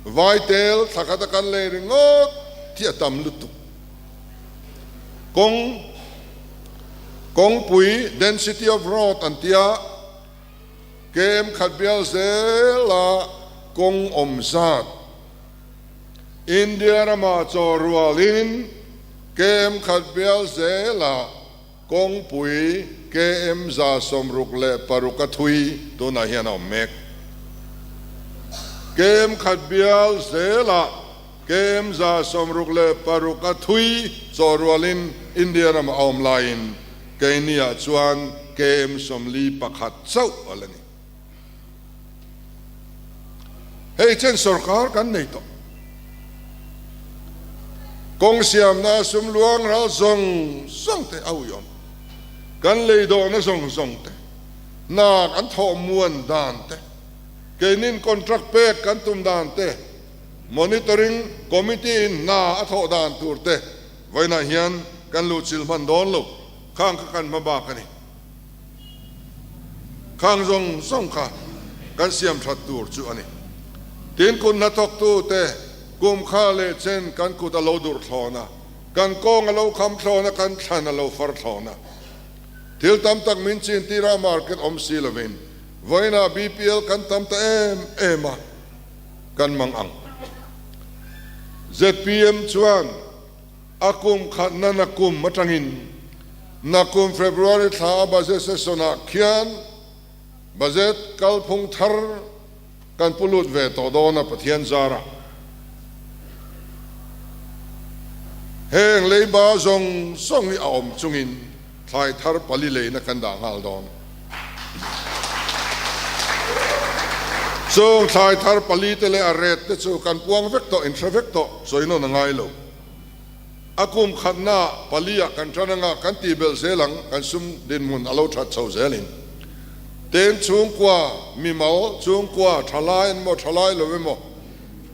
Vai tel thla khat a kan lei ringawt hi a tam lutuk. Kawng, kawngpui, density of road an tia, KM khat bial zela kawng awm zat. India rama chaw rualin KM khat bial zela Kawngpui KM 66 a thui tunah hian a awm mek. KM khat bial zelah KM 66 a thui chaw rualin India rama a awm laiin keiniah chuan KM 41 chauh a la ni. Hei chen sorkar kan nei tawh. Kawng siamna sum luang ral zawng zawng te a uiawm. Kan lei dawhna zawng zawng te, hna kan thawh muan dan te, keinin contract pek kan tum dan te, monitoring committee in hna a thawh dan tur te vawiinah hian kan luhchilh hman dawn lo. Khang kha kan hma bak a ni. Khang zawng zawng kha kan siam that tur chu a ni. Tin, kut hnathawktute kum kha leh chen kan kut a lo durh thlawn a, kan kawng a lo kham thlawn a, kan thlan a lo far thlawn a. Thil tam tak min chin tirah market awm si lovin vawiinah BPL kan tam ta em em a, kan mang ang. Zpm chuan. A kum khatna nakum atangin nakum February thla a budget session ah khian budget kalphung thar kan pu lut ve tawh dawn a Pathian zara. Heng leiba zawng zawng hi a awm chungin thlai thar pali leina kan dah nghal dawn. Chung thlai thar pali te leh a ret te chu kan puang vek tawh, inhre vek tawh, sawi nawn a ngai lo. A kum khatna pali ah kan tan anga kan tih belh zel ang, kan sum dinhmun a lo that chho zelin. Ten chhungkua, mimal chhungkua, thalai an maw thalai lo emaw,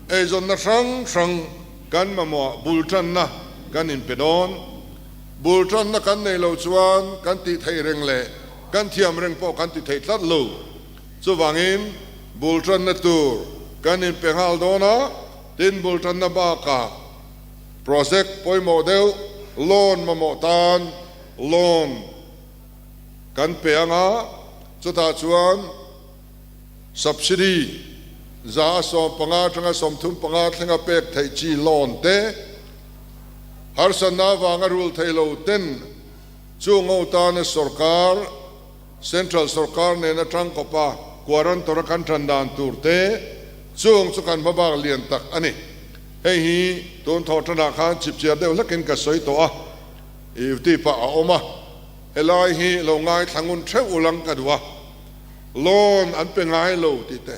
eizawnna hrang hrang kan mamawh bul tanna kan inpe dawn. Bul tanna kan nei lo chuan kan tih theih reng leh kan thiam reng pawh kan ti thei tlat lo. Chuvangin bul tanna tur kan inpe nghal dawn a, tin bul tanna bakah Project pawimawh deuh loan mamawh tan loan kan pe ang a, chutah chuan subsidy 15% atanga 35 thlenga pek theih chi loan te, harsatna avanga rul thei lo ten chu ngo tana sorkar, central sorkar nena tangkawpa guarantor a kan tan dan tur te chung chu kan hmabak lian tak a ni. Hei hi tun thawh tanah khan chipchiar deuh hlakin ka sawi tawh a, i tih pah a awm a, helai hi lo ngaithla ngun theuh ulang ka duh a, loan an pe ngai lo tih te,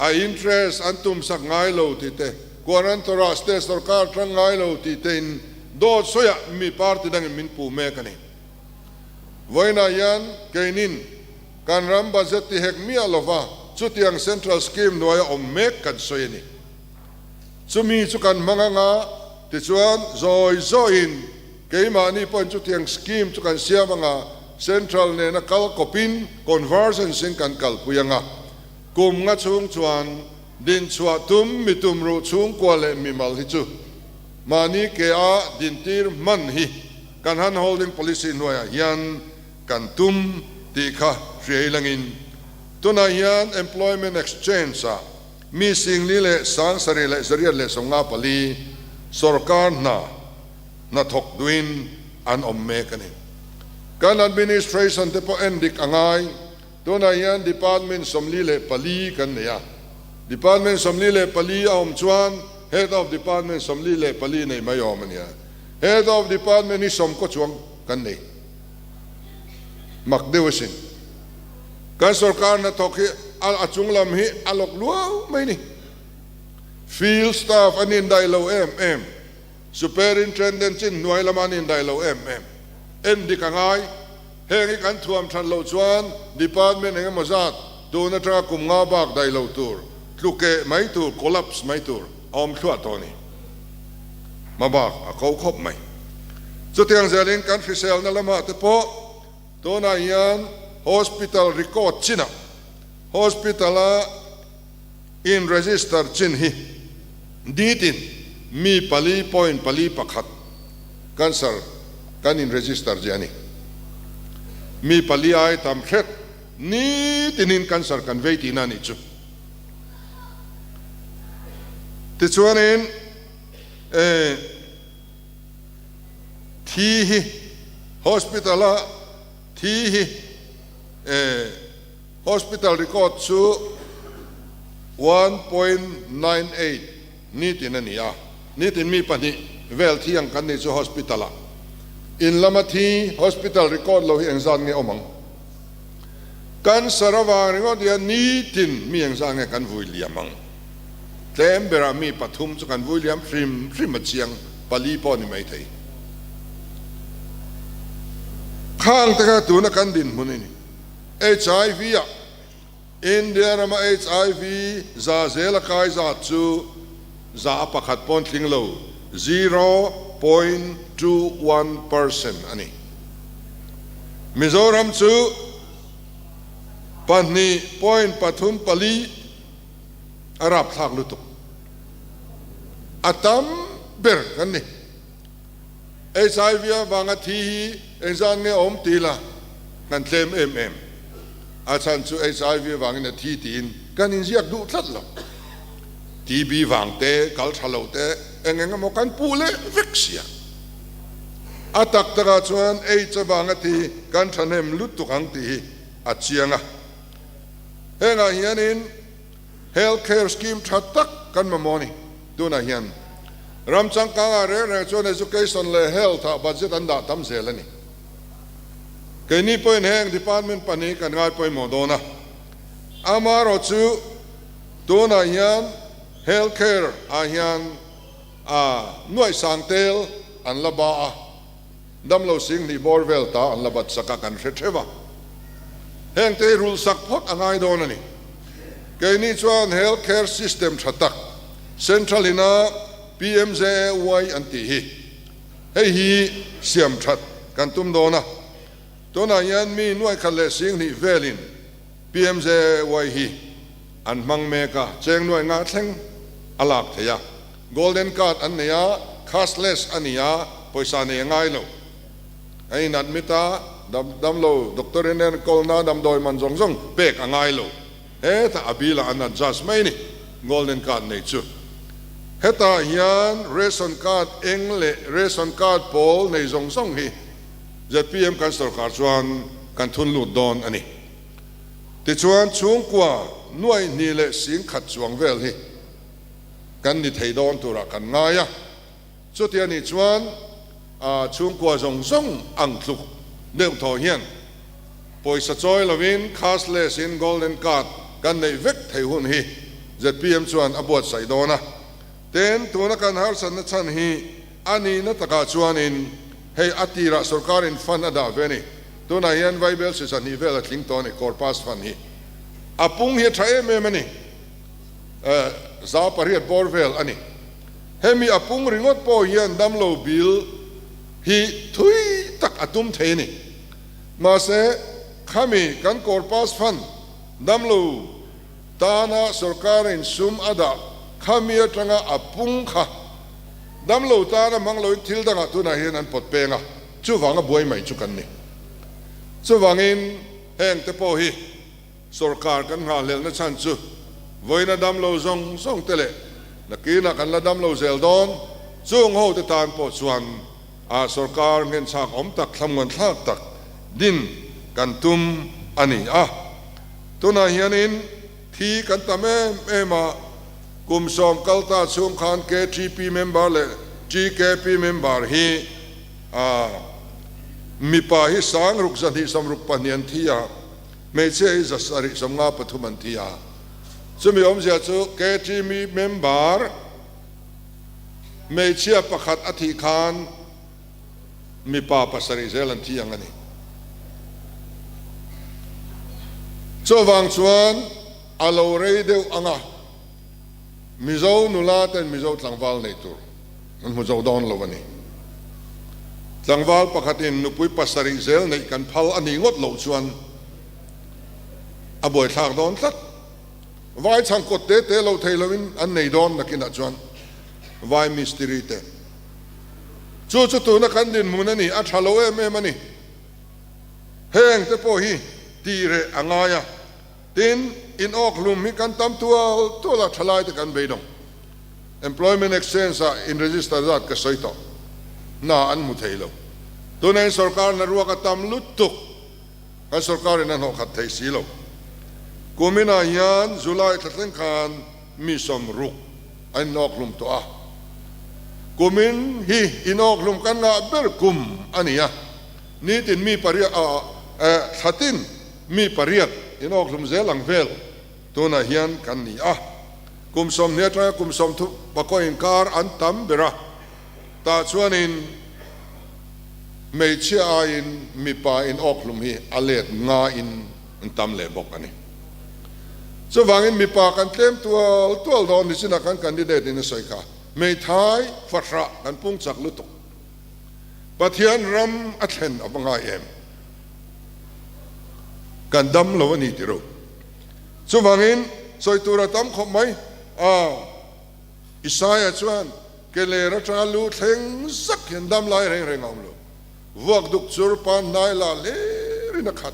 a interest an tumsak ngai lo tih te, guarantor ah state sorkar tang ngai lo tih te in dawt sawiah mi party dangin min puh mek a ni. Vawiinah hian keinin kan ram budget ti hek miah lova chutiang central scheme hnuaia awm mek kan sawi a ni. Chumi chu kan hmang anga tichuan zawi zawiin keimahni pawhin chutiang scheme chu kan siam anga central nena kal kawpin convergence in kan kalpui anga kum nga chhung chuan dinchhuah tum mi tumruh chhungkua leh mimal hi chu mahni ke a dintir hman hi Kan hand holding policy hnuaiah hian kan tum tih kha hriai langin tunah hian employment exchange ah mi 47,894 sorkar hna hnathawk duhin an awm mek a ni. Kan administration te pawh en dik a ngai. Tunah hian department 44 kan nei a, department 44 a awm chuan head of department 44 nei mai awm a nia. Head of department hi sawmkaw chuang kan nei. Mak deuh asin. Kan sorkar hnathawk hi a chung lam hi a lawk luau mai ni. Field staff an indaih lo em em. Superintendent chin hnuai lama an indaih lo em em. En dik a ngai. Heng hi kan thuam that loh chuan department eng emaw zat tun atanga kum nga bak daih lo tur, tlukeh mai tur, collapse mai tur a awm thluah tawh a ni. Hmabak a ko khawp mai. Chutiang zelin kan hriselna lamah te pawh tunah hian hospital record chinah hospital-a in register chin hi nitin mi pali point pali pakhat cancer kan in register zia a ni. Mi pali ai tam hret nitinin cancer kan vei tihna a nih chu. Tichuanin eh thi hi hospital a thi hi eh Hospital record chu 1.98 nitin a ni a, nitin mi pahnih vel thi ang kan nih chu hospital ah. In lama thi hospital record lo hi engzat nge awm ang? Cancer avang ringawt hian nitin mi engzat nge kan vui liam ang? Tlem berah mi pathum chu kan vui liam hrim hrim a chiang, pali pawh a ni maithei. Khang te kha tuna kan dinhmun a ni. HIV ah India rama HIV za zel a kai zat chu za a pakhat pawn tling lo, 0.21%, a ni. Mizoram chu pahnih point pathum pali a rapthlak lutuk. A tam ber kan ni. HIV avanga thi hi engzat nge awm ti la kan tlem em em. A chhan chu HIV avangin a thi tiin kan inziak duh tlat lo. TB vang te, kal tha lo te eng eng emaw kan puh leh vek sia. A tak takah chuan AIDS avanga thi kan thahnem lutuk ang tih hi a chiang a. Hengah hianin Health Care Scheme tha tak kan mamawh a ni. Tunah hian ram changkangah reng reng chuan Education leh Health ah budget an dah tam zel a ni. Keini pawhin heng department pahnih kan ngai pawimawh dawn a. Amaherawhchu tunah hian Health Care ah hian a nuaihsang tel an la ba a. Damlo sing hnih bawr vel ta an la bat sak a, kan hre theuh a. Hengte hi rulh sak phawt a ngai dawn a ni. Keini chuan health care system tha tak, central ina PMJAY an tih hi, hei hi siam that kan tum dawn a. Tunah hian mi nuaikhat leh sing hnih velin PMJAY hi an hmang mek a, cheng nuai nga thleng a lak thei a. Golden card an nei a, cashless a ni a, pawisa nei a ngai lo. A in admit a, dam damlo doctor in enkawlna damdawi man zawng zawng pek a ngai lo. Hetah a bill ah an adjust mai a ni, golden card nei chu. Hetah hian ration card eng leh ration card pawl nei zawng zawng hi zpm kan sorkar chuan kan thun lut dawn a ni. Tichuan chhungkua nuaih hnih leh sing khat chuang vel hi kan ni thei dawn turah kan ngai a, chuti a nih chuan chhungkua zawng zawng ang tluk deuh thaw hian pawisa chawi lovin cashless in golden card kan neih vek thei hun hi zpm chuan a buatsaih dawn a, tin tuna kan harsatna chhan hi a nihna takah chuanin hei a tirah sorkarin fund a dah ve a ni, tunah hian vaibel sisa hnih vel a tling tawh a ni corpus fund hi a pung hi a tha em em a ni. Za pariat bawr vel a ni. Hemi a pung ringawt pawh hian damlo bil hi thui tak a tum thei a ni. Mahse, khami kan Corpus Fund damlo tana sorkarin sum a dah khami atanga a pung kha damlo tana hmang loin thil dangah tunah hian an pawt peng a, chuvanga buai mai chu kan ni. Chuvangin hengte pawh hi. Sorkar kan nghahhlelhna chhan chu vawiina damlo zawng zawng te leh nakinah kan la damlo zel dawn chung ho te tan pawh chuan a sorkar nghenchhak awm tak thlamngawn thlak tak din kan tum a ni a. Tunah hianin thi kan tam em em a, kum sawm kal ta chhung khan KTP member leh TKP member hi a mipa hi sang ruk zahnih sawmruk pahnih an thi a, Hmeichhia hi zasarih sawmnga pathum an thi a, chumi awmzia chu KTM member hmeichhia pakhat a thih khan mipa pasarih zel an thi ang a ni. Chuvang chuan a lo rei deuh ang a, Mizo nula ten Mizo tlangval nei tur an hmu zo dawn lo a ni. Tlangval pakhatin nupui pasarih zel neih kan phal a nih ngawt loh chuan a buaithlak dawn tlat. Vai chhang kawt te te lo thei loin an nei dawn nakinah chuan vai mistiri te. Chu chu tuna kan dinhmun a ni, a tha lo em em a ni. Heng te pawh hi tih reh a ngai a, tin in awk hlum hi kan tam tual tual a, thalai te kan beidawng. Employment Exchange ah in register zat ka sawi tawh, hna an hmu thei lo. Tuna in sorkar hna ruak a tam lutuk, kan sorkar in a hnawh khat thei si lo. Kuminah hian July thla thleng khan mi 60 an inawk hlum tawh a, kumin hi inawk hlum kan ngah ber kum a ni a, nitin mi pariat eh thlatin mi pariat inawk hlum zel ang vel tunah hian kan ni a, kum 20 atanga kum 30 pakaw inkar an tam ber a, tah chuanin hmeichhia aiin mipa inawk hlum hi a let ngaiin an tam leh bawk a ni. Chuvangin mipa kan tlem tual tual dawn ni chinah kan candidate in a sawi kha, hmeithai fahrah kan pung chak lutuk. Pathian ram a thlen a va ngai em? Kan dam lo a ni ti ro. Chuvangin sawi tur a tam khawp mai a, Isaiah chuan ke ler atanga lu thleng zak hian dam lai reng reng a awm lo. Vuak duk chur pa hnai la hlerin a khat.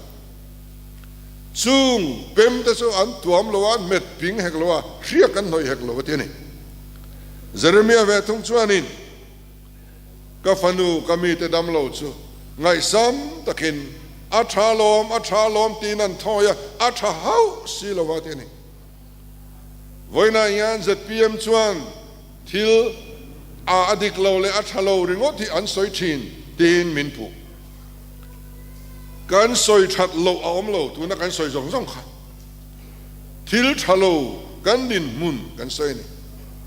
Chung pem te chu an tuam lo a, an hmet ping hek lo a, hriak an hnawih hek lo a ti a ni. Jeremia ve thung chuanin, Ka fanu, ka mite dam lo chu ngaihsam takin a tha lawm, a tha lawm tiin an thawi a, a tha hauh si lo a ti a ni. Vawiinah hian zpm chuan thil a a dik lo leh a tha lo ringawt hi an sawi thin tiin min puh. Kan sawi that loh a awm lo, tuna kan sawi zawng zawng kha thil tha lo kan dinhmun kan sawi a ni.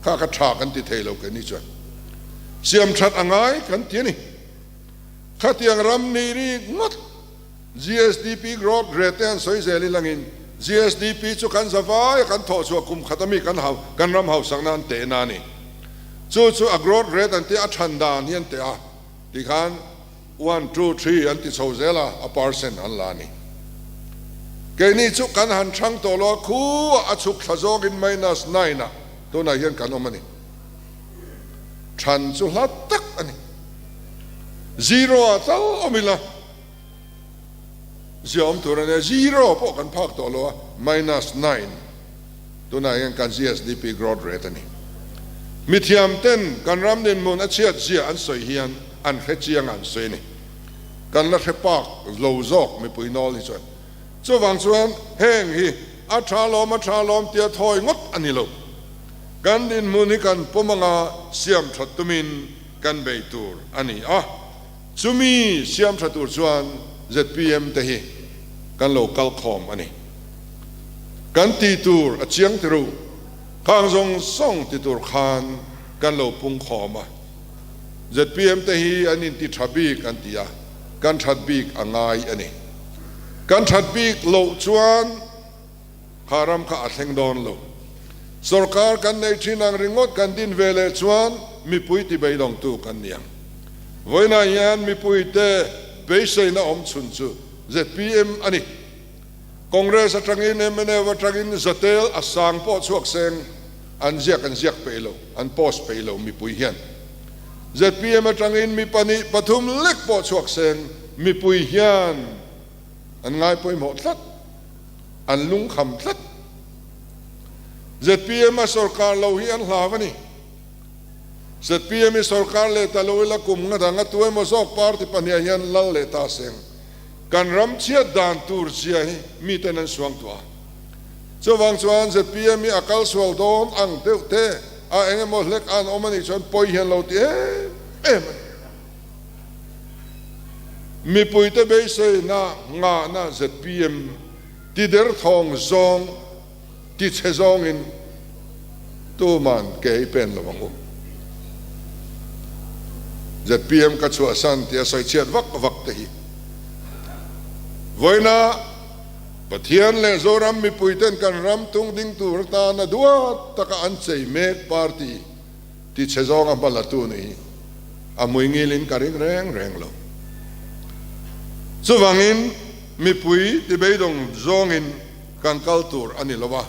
Kha kha tha kan ti thei lo keini chuan siam that a ngai kan ti a ni. Khatiang ram ni rik ngawt. GSDP growth rate te an sawi zel i langin GSDP chu kan za vai a kan thawh chhuah kum khat ami kan hau kan ram hausakna an tehna a ni. Chu chu a growth rate an tih a than dan hi an teh a tikhan one, two, three an ti chho zel a, a percent an la a ni. Keini chu kan han thang tawh lo a khu a chhuk thla zawngin minus nine ah tunah hian kan awm a ni. Than chu hla tak a ni. Zero ah tal awm ila. Ziaawm tur a nia, zero pawh kan phak tawh lo a, minus nine tunah hian kan GSDP growth rate a ni. Mithiam ten kan ram dinhmun a chhiat zia an sawi hian an hre chiang a an sawi a ni. Kan la hre pak lo zawk mipui nawl hi chuan. Chuvang chuan heng hi a tha lawm a tha lawm tia thawi ngawt a ni lo. Kan dinhmun hi kan pawm anga siam that tumin kan bei tur a ni a. Chumi siam tha tur chuan zpm te hi kan lo kal khawm a ni. Kan ti tur a chiang ti ru, khang zawng zawng ti tur khan kan lo pung khawm a. Zpm te hi an inti tha bik an ti a, kan that bik a ngai a ni. Kan that bik loh chuan kha ram kha a thleng dawn lo. Sorkar kan nei thin ang ringawt kan din ve leh chuan mipui ti beidawngtu kan ni ang. Vawiinah hian mipuite beiseina awm chhun chu zpm a ni. Congress atangin mnf atangin zatel a sang pawh chhuak seng an ziak an ziak peih lo, an post peih lo mipui hian. Zpm atangin mi pahnih pathum lek pawh chhuak seng mipui hian an ngaipawimawh tlat. An lungkham tlat. Zpm a sorkar lo hi an hlau a ni. Zpm hi sorkar leh ta lo ila kum nga dang a tu emaw zawk party pahniah hian lal leh ta seng. Kan ram chhiat dan tur zia hi miten an suang tuah a. Chuvang chuan zpm hi a kal sual dawn ang deuh te a eng emaw hlek an awm a nih chuan pawi hian lo ti em em a ni. Mipuite beiseina ngahna zpm ti derthawng zawng, ti chhe zawngin tuman ke i pen lo ang u. Zpm ka chhuahsan tia sawichhiat vak vak te hi vawiina. Pathian leh Zoram mipuiten kan ram tung ding tur atana duat taka an chei mek party ti chhe zawnga hma la tu nih hi a hmui ngilin ka ring reng reng lo. Chuvangin mipui ti beidawng zawngin kan kal tur a ni lo a,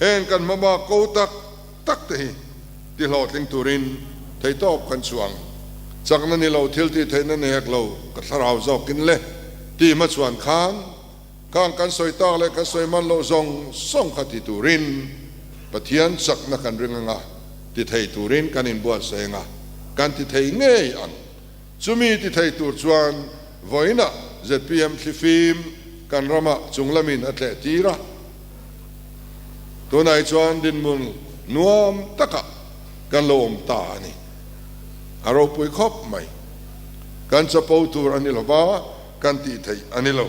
heng kan hmabak ko tak tak te hi ti hlawhtling turin theitawp kan chuang. Chakna ni lo, thil tih theihna ni hek lo, ka thlarau zawkin le tih hmachhuan khan khang kan sawi tak leh kan sawi man loh zawng zawng kha ti turin Pathian chakna kan ring anga ti thei turin kan inbuatsaih anga kan ti thei ngei ang. Chumi ti thei tur chuan vawiinah zpm thlifim kan ramah chunglamin a tleh tir a. Tunah hi chuan dinhmun nuam takah kan lo awm ta a ni. A ropui khawp mai. Kan chapo tur a ni lo va, kan tih theih a ni lo.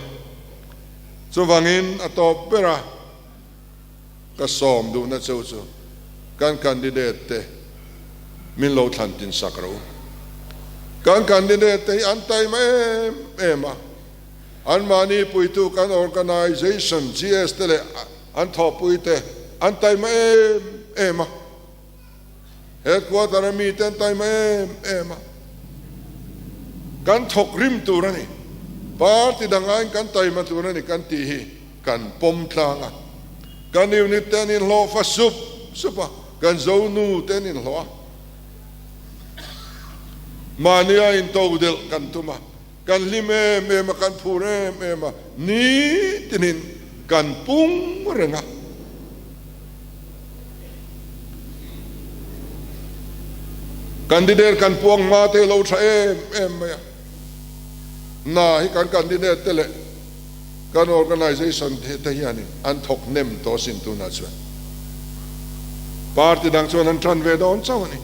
Chuvangin a tawp ber a, ka sawm duhna cheu chu kan candidate te min lo thlan tin sak ro. Kan candidate te hi an taima em em a. Anmahni puitu kan organisation GS te leh an thawhpui te an taima em em a, headquarter a mite an taima em em a, kan thawk rim tur a ni, party dang aiin kan taima tur a ni kan tih hi kan pawm tlang a, kan unit te an inhlawh fa sup sup a, kan zonu te an inhlawh a, mahnia intodelh kan tum a. Kan hlim em em a, kan phur em em a, nitinin kan pung reng a. Candidate kan puang hma te lo tha em em mai a. Hna hi kan candidate te leh kan organisation te hianin an thawk hnem tawh asin tunah chuan. Party dang chuan an tan ve dawn chauh a ni.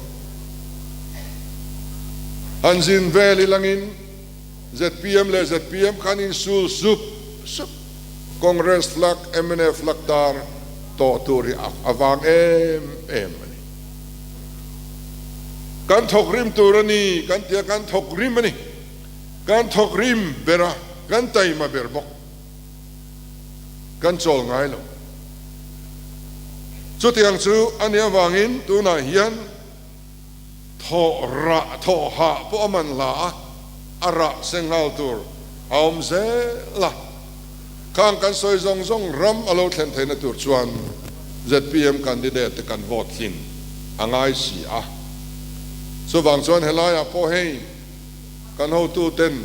Han zin vel ilangin zpm leh zpm khan insul sup sup Congress flag, mnf flag tar tawh tur hi a vang em em a ni. Kan thawk rim tur a ni kan ti a, kan thawk rim a ni. Kan thawk rim ber a, kan taima ber bawk. Kan chawl ngai lo. Chutiang chu a nih avangin tunah hian thawh rah, thawh hah pawh a man hla a, a rah senghal tur a awm zel a. Khang kan sawi zawng zawng ram a lo thlen theihna tur chuan zpm candidate te kan vote hlin a ngai si a. Chuvang chuan helaiah pawh hei Kan hotuten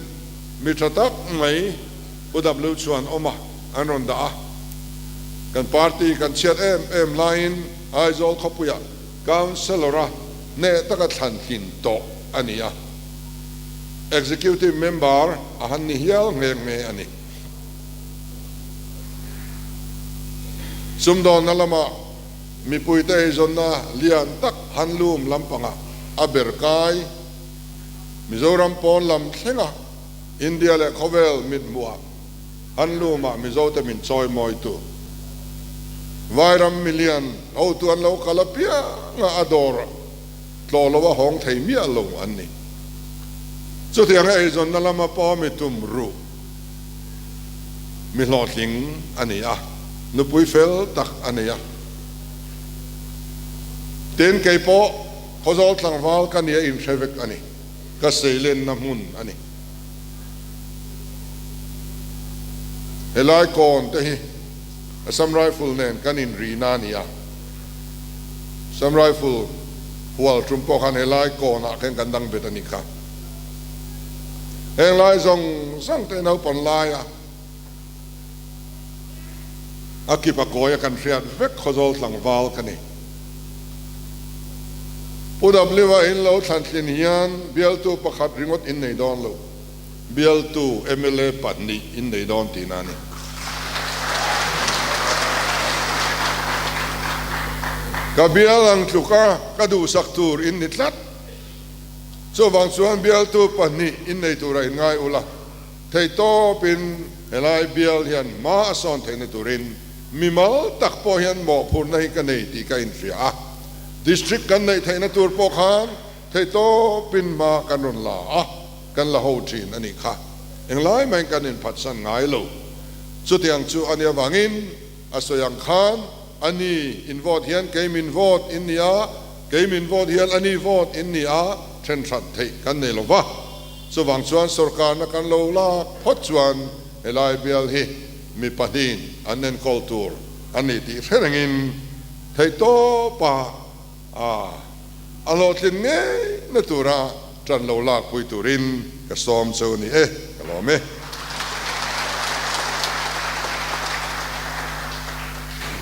mi tha tak mai Pu W chuan awm a, an rawn dah a. Kan party kan chhiat em em laiin Aizawl khawpuiah Councillor-a hneh taka thlan tlin tawh a ni a. Executive Member a han ni hial nghe nghe a ni. Sumdawnna lamah mipuite eizawnna lian tak handloom lampangah a ber kai. Mizoram pawn lam thlenga India leh khawvel mithmuhah handloom-ah Mizote min chawimawitu Vairam milian hotu an lo kal apianga a dawr tlawh loa hawng thei miah lo an ni. Chutianga eizawnna lama pawh mi tum ruh mi hlawhtling a ni a, nupui fel tak a nei a. Tin, kei pawh Khawzawl tlangval ka nia inhre vek a ni. Ka seilenna hmun a ni. Helai kawn te hi Assam Rifle nen kan inrihna a ni a. Assam Rifle hual tum pawh khan helai kawnah khan kan dang bet a ni kha. Heng lai zawng zawng te naupang laia A kip a kawi a kan hriat vek Khawzawl tlangval ka ni. Pu W-a in lo thlantlin hian bialtu pakhat ringawt in nei dawn lo, bialtu mla pahnih in nei dawn tihna a ni. Ka bial ang tluka ka duhsak tur in ni tlat. Chuvang chuan bialtu pahnih in nei tura in ngai ula. Theihtawpin helai bial hian hma a sawn theihna turin mimal tak pawh hian mawhphurhna hi ka nei tih ka inhria a. District kan neih theihna tur pawh khan theihtawpin hma kan rawn la a, kan la ho thin a nih kha. Englai mahin kan inphatsan ngai lo. Chutiang chu a nih avangin a sawi ang khan a ni in vote hian kei min vote in ni a, kei min vote hian a ni vote in ni a, then hran theih kan nei lo va. Chuvang chuan sorkarna kan lo lak phawt chuan helai bial hi mi pahnihin an enkawl tur a ni tih hre rengin theihtawpa a a hlawhtlin ngei na tura ṭan lo lakpui turin ka sawm cheu a ni e, ka lawm e.